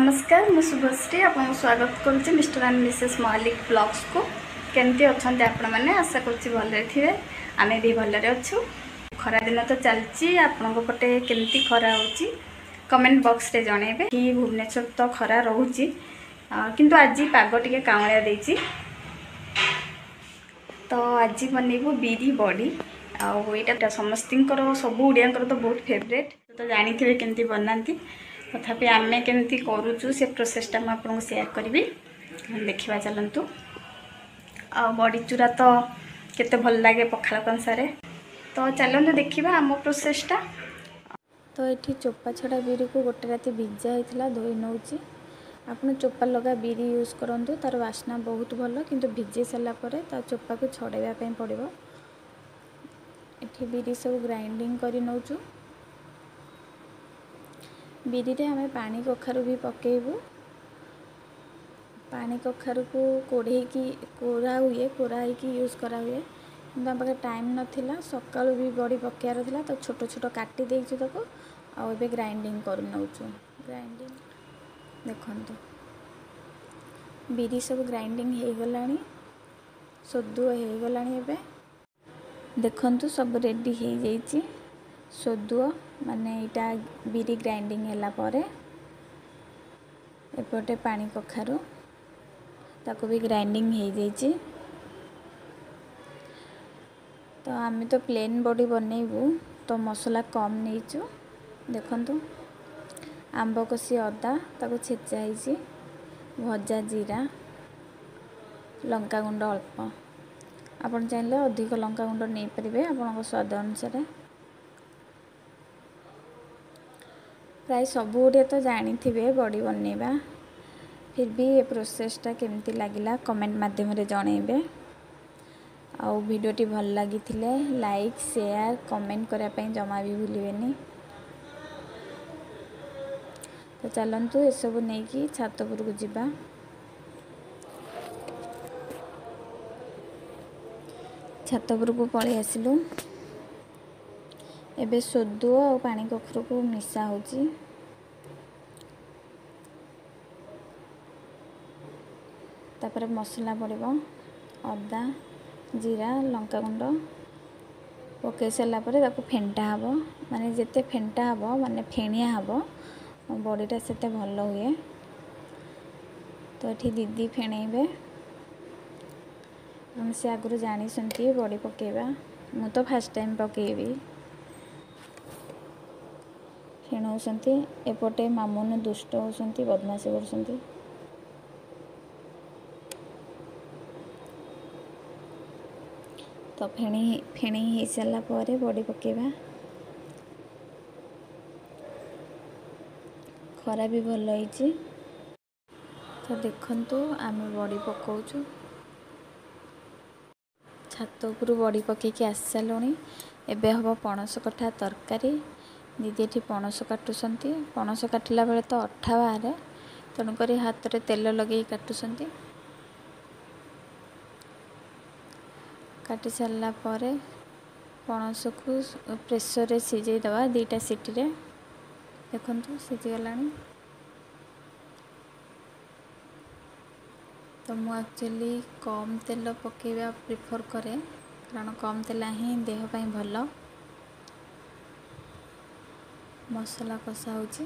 ନମସ୍କାର, ମୁଁ ଶୁଭଶ୍ରୀ ଆପଣଙ୍କୁ ସ୍ୱାଗତ କରୁଛି ମିଷ୍ଟର ଆଣ୍ଡ ମିସେସ୍ ମହାଲିକ ବ୍ଲଗ୍ସକୁ। କେମିତି ଅଛନ୍ତି ଆପଣମାନେ? ଆଶା କରୁଛି ଭଲରେ ଥିବେ। ଆମେ ବି ଭଲରେ ଅଛୁ। ଖରାଦିନ ତ ଚାଲିଛି, ଆପଣଙ୍କ ପଟେ କେମିତି ଖରା ହେଉଛି କମେଣ୍ଟ ବକ୍ସରେ ଜଣାଇବେ। କି ଭୁବନେଶ୍ୱର ତ ଖରା ରହୁଛି, କିନ୍ତୁ ଆଜି ପାଗ ଟିକେ କାଉଁଳିଆ ଦେଇଛି। ତ ଆଜି ବନେଇବୁ ବିରି ବଡ଼ି। ଆଉ ଏଇଟା ସମସ୍ତଙ୍କର, ସବୁ ଓଡ଼ିଆଙ୍କର ତ ବହୁତ ଫେଭରେଟ୍, ତ ଜାଣିଥିବେ କେମିତି ବନାନ୍ତି। ତଥାପି ଆମେ କେମିତି କରୁଛୁ ସେ ପ୍ରୋସେସଟା ମୁଁ ଆପଣଙ୍କୁ ସେୟାର କରିବି, ଦେଖିବା ଚାଲନ୍ତୁ। ଆଉ ବଡ଼ି ଚୁରା ତ କେତେ ଭଲ ଲାଗେ ପଖାଳ କଂସାରେ। ତ ଚାଲନ୍ତୁ ଦେଖିବା ଆମ ପ୍ରୋସେସଟା। ତ ଏଠି ଚୋପା ଛଡ଼ା ବିରିକୁ ଗୋଟେ ରାତି ଭିଜା ହେଇଥିଲା, ଧୋଇ ନେଉଛି। ଆପଣ ଚୋପା ଲଗା ବିରି ୟୁଜ୍ କରନ୍ତୁ, ତା'ର ବାସ୍ନା ବହୁତ ଭଲ। କିନ୍ତୁ ଭିଜେଇ ସାରିଲା ପରେ ତା ଚୋପାକୁ ଛଡ଼େଇବା ପାଇଁ ପଡ଼ିବ। ଏଠି ବିରି ସବୁ ଗ୍ରାଇଣ୍ଡିଙ୍ଗ କରି ନେଉଛୁ। ବିରିରେ ଆମେ ପାଣି କଖାରୁ ବି ପକାଇବୁ। ପାଣି କଖାରୁକୁ କୋଢ଼େଇକି କୋରା ହୁଏ, କୋରା ହେଇକି ୟୁଜ୍ କରାହୁଏ। କିନ୍ତୁ ଆମ ପାଖରେ ଟାଇମ୍ ନଥିଲା, ସକାଳୁ ବି ବଡ଼ି ପକାଇବାର ଥିଲା, ତ ଛୋଟ ଛୋଟ କାଟି ଦେଇଛୁ ତାକୁ। ଆଉ ଏବେ ଗ୍ରାଇଣ୍ଡିଙ୍ଗ କରି ନେଉଛୁ। ଗ୍ରାଇଣ୍ଡିଙ୍ଗ ଦେଖନ୍ତୁ, ବିରି ସବୁ ଗ୍ରାଇଣ୍ଡିଙ୍ଗ ହେଇଗଲାଣି, ସୋଦୁଅ ହେଇଗଲାଣି। ଏବେ ଦେଖନ୍ତୁ ସବୁ ରେଡ଼ି ହେଇଯାଇଛି ସୋଦୁଅ, ମାନେ ଏଇଟା ବିରି ଗ୍ରାଇଣ୍ଡିଙ୍ଗ ହେଲା ପରେ। ଏପଟେ ପାଣି କଖାରୁ, ତାକୁ ବି ଗ୍ରାଇଣ୍ଡିଙ୍ଗ ହେଇଯାଇଛି। ତ ଆମେ ତ ପ୍ଲେନ୍ ବଡ଼ି ବନେଇବୁ, ତ ମସଲା କମ୍ ନେଇଛୁ। ଦେଖନ୍ତୁ, ଆମ୍ବ କଷି ଅଦା ତାକୁ ଛେଚା ହେଇଛି, ଭଜା ଜିରା, ଲଙ୍କାଗୁଣ୍ଡ ଅଳ୍ପ। ଆପଣ ଚାହିଁଲେ ଅଧିକ ଲଙ୍କାଗୁଣ୍ଡ ନେଇପାରିବେ ଆପଣଙ୍କ ସ୍ୱାଦ ଅନୁସାରେ। ପ୍ରାୟ ସବୁ ଓଡ଼ିଆ ତ ଜାଣିଥିବେ ବଡ଼ି ବନେଇବା, ଫିର୍ ବି ଏ ପ୍ରୋସେସଟା କେମିତି ଲାଗିଲା କମେଣ୍ଟ ମାଧ୍ୟମରେ ଜଣାଇବେ। ଆଉ ଭିଡ଼ିଓଟି ଭଲ ଲାଗିଥିଲେ ଲାଇକ୍, ସେୟାର, କମେଣ୍ଟ କରିବା ପାଇଁ ଜମା ବି ଭୁଲିବେନି। ତ ଚାଲନ୍ତୁ ଏସବୁ ନେଇକି ଛାତ ଉପରକୁ ଯିବା। ଛାତ ଉପରକୁ ପଳେଇ ଆସିଲୁ। ଏବେ ସୋଦୁଅ ଆଉ ପାଣି କଖାରୁକୁ ମିଶା ହେଉଛି। ତାପରେ ମସଲା ପଡ଼ିବ, ଅଦା, ଜିରା, ଲଙ୍କାଗୁଣ୍ଡ ପକାଇ ସାରିଲା ପରେ ତାକୁ ଫେଣ୍ଟା ହେବ। ମାନେ ଯେତେ ଫେଣ୍ଟା ହେବ, ମାନେ ଫେଣିଆ ହେବ, ବଡ଼ିଟା ସେତେ ଭଲ ହୁଏ। ତ ଏଠି ଦିଦି ଫେଣେଇବେ, କାରଣ ସେ ଆଗରୁ ଜାଣିଛନ୍ତି ବଡ଼ି ପକାଇବା। ମୁଁ ତ ଫାର୍ଷ୍ଟ ଟାଇମ୍ ପକାଇବି। ଫେଣଉଛନ୍ତି। ଏପଟେ ମାମୁନୁ ଦୁଷ୍ଟ ହେଉଛନ୍ତି, ବଦମାସି କରୁଛନ୍ତି। ତ ଫେଣି ଫେଣେଇ ହେଇସାରିଲା ପରେ ବଡ଼ି ପକାଇବା। ଖରା ବି ଭଲ ହେଇଛି। ତ ଦେଖନ୍ତୁ ଆମେ ବଡ଼ି ପକାଉଛୁ। ଛାତ ଉପରୁ ବଡ଼ି ପକାଇକି ଆସି ସାରିଲୁଣି। ଏବେ ହେବ ପଣସ କଠା ତରକାରୀ। ଦିଦି ଏଠି ପଣସ କାଟୁଛନ୍ତି। ପଣସ କାଟିଲା ବେଳେ ତ ଅଠା ବାହାରେ, ତେଣୁକରି ହାତରେ ତେଲ ଲଗେଇ କାଟୁଛନ୍ତି। କାଟି ସାରିଲା ପରେ ପଣସକୁ ପ୍ରେସରରେ ସିଝେଇ ଦେବା 2ଟା ସିଟିରେ। ଦେଖନ୍ତୁ ସିଝିଗଲାଣି। ତ ମୁଁ ଆକ୍ଚୁଆଲି କମ୍ ତେଲ ପକାଇବା ପ୍ରିଫର୍ କରେ, କାରଣ କମ୍ ତେଲ ହିଁ ଦେହ ପାଇଁ ଭଲ। ମସଲା କଷା ହେଉଛି।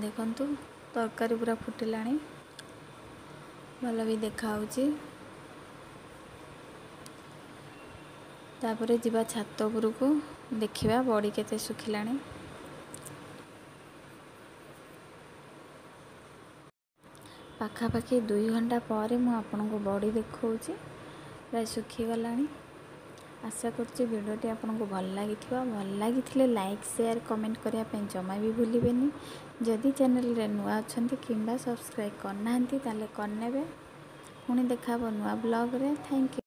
ଦେଖନ୍ତୁ ତରକାରୀ ପୁରା ଫୁଟିଲାଣି, ଭଲ ବି ଦେଖାହେଉଛି। ତାପରେ ଯିବା ଛାତ ଉପରକୁ, ଦେଖିବା ବଡ଼ି କେତେ ଶୁଖିଲାଣି। ପାଖାପାଖି 2 ଘଣ୍ଟା ପରେ ମୁଁ ଆପଣଙ୍କୁ ବଡ଼ି ଦେଖାଉଛି, ପ୍ରାୟ ଶୁଖିଗଲାଣି। ଆଶା କରୁଛି ଭିଡ଼ିଓଟି ଆପଣଙ୍କୁ ଭଲ ଲାଗିଥିବ। ଭଲ ଲାଗିଥିଲେ ଲାଇକ୍, ସେୟାର, କମେଣ୍ଟ କରିବା ପାଇଁ ଜମା ବି ଭୁଲିବେନି। ଯଦି ଚ୍ୟାନେଲରେ ନୂଆ ଅଛନ୍ତି କିମ୍ବା ସବସ୍କ୍ରାଇବ୍ କରିନାହାନ୍ତି ତାହେଲେ କରିନେବେ। ପୁଣି ଦେଖା ହେବ ନୂଆ ବ୍ଲଗ୍ରେ। Thank you.